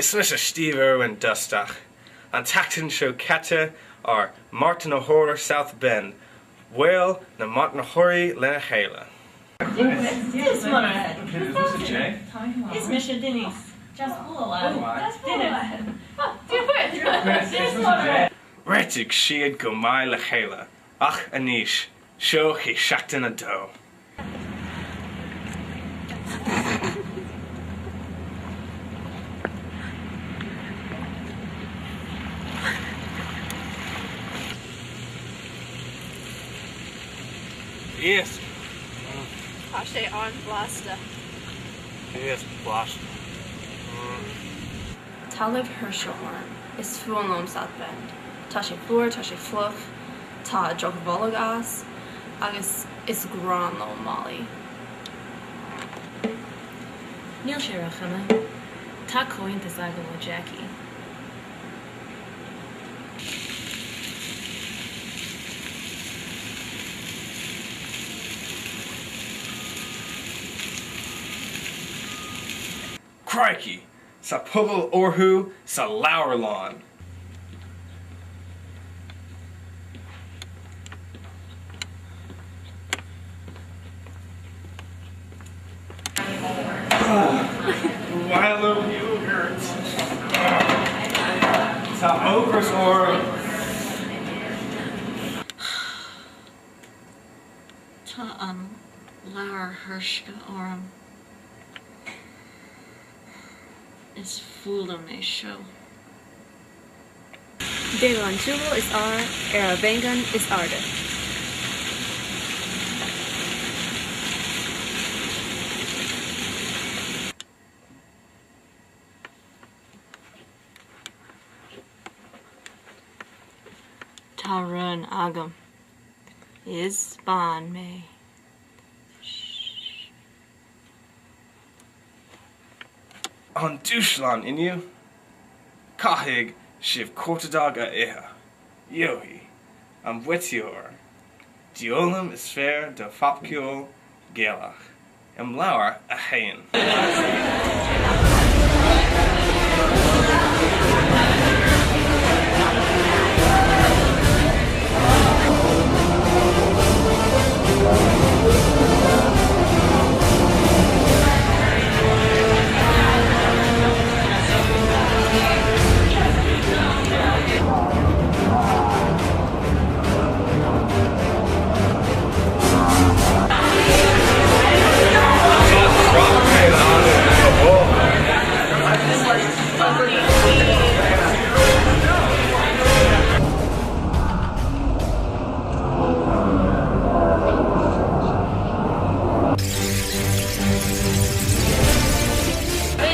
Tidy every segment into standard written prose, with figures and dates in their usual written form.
Is mise Steve Irwin d'fhostach. An tseachtain seo caite ar Marthanaitheoir South Bend, bhuail na marthanaitheoirí lena chéile. Is mise Denise. Réitigh siad go maith le chéile, ach anois, seo hí seachtain 2. Iasc! Tá sé an-bhlasta. Iasc blasta. Tá tuirse orm. Is fuath liom South Bend. Tá sé fuar, tá sé fliuch, tá drochbholadh as, agus is gráin liom Molly. Níl sé róchuma. Tá comhaontas agam le Jackie. Crikey! Tá puball orthu sa leabharlann! Ba mhaith liom iógart. Tá ocras orm. Tá an leabhar-thuirse orm. Is fuath liom é seo. Déanamh an siúl is fhearr ar an bheagán is airde. Tá rún agam. Is bean mé. An dúshlán inniu? Caithfidh sibh cortadog a ithe. Gheobhaidh an buaiteoir díolaim is fearr de phopcheol Gaelach imleabhar 1.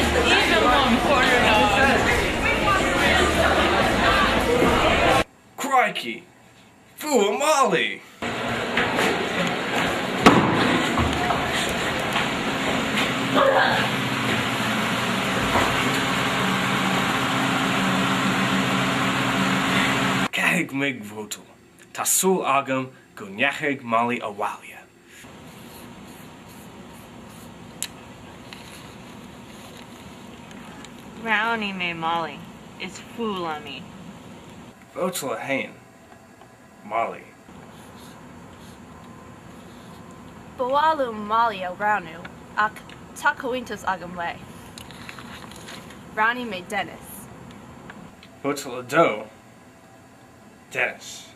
Is aoibhinn liom Corner Dog. Crikey! Fuair Molly! Caithfidh mé vótáil. Tá súil agam go ndeachaigh Molly abhaile. Roghnaigh mé Molly. Is fuath liom í. Vótáil 1, Molly. Ba mhaith liom Molly a roghnú, ach tá comhaontas agam léi. Roghnaigh mé Dennis. Vótáil 2, Dennis.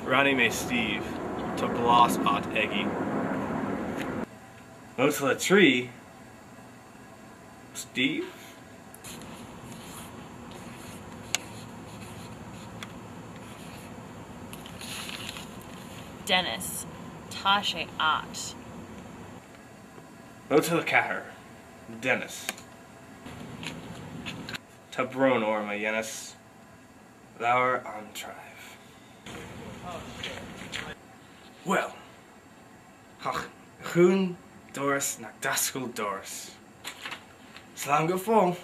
Roghnaigh mé Steve. Tá blas ait aige. Vótáil 3, Steve? Dennis. Tá sé ait. Vótáil 4, Dennis. Tá brón orm, a Dhennis. Labhair an treibh. Bhuel, ach dhún doras nach d'oscail doras. Slán go fóill!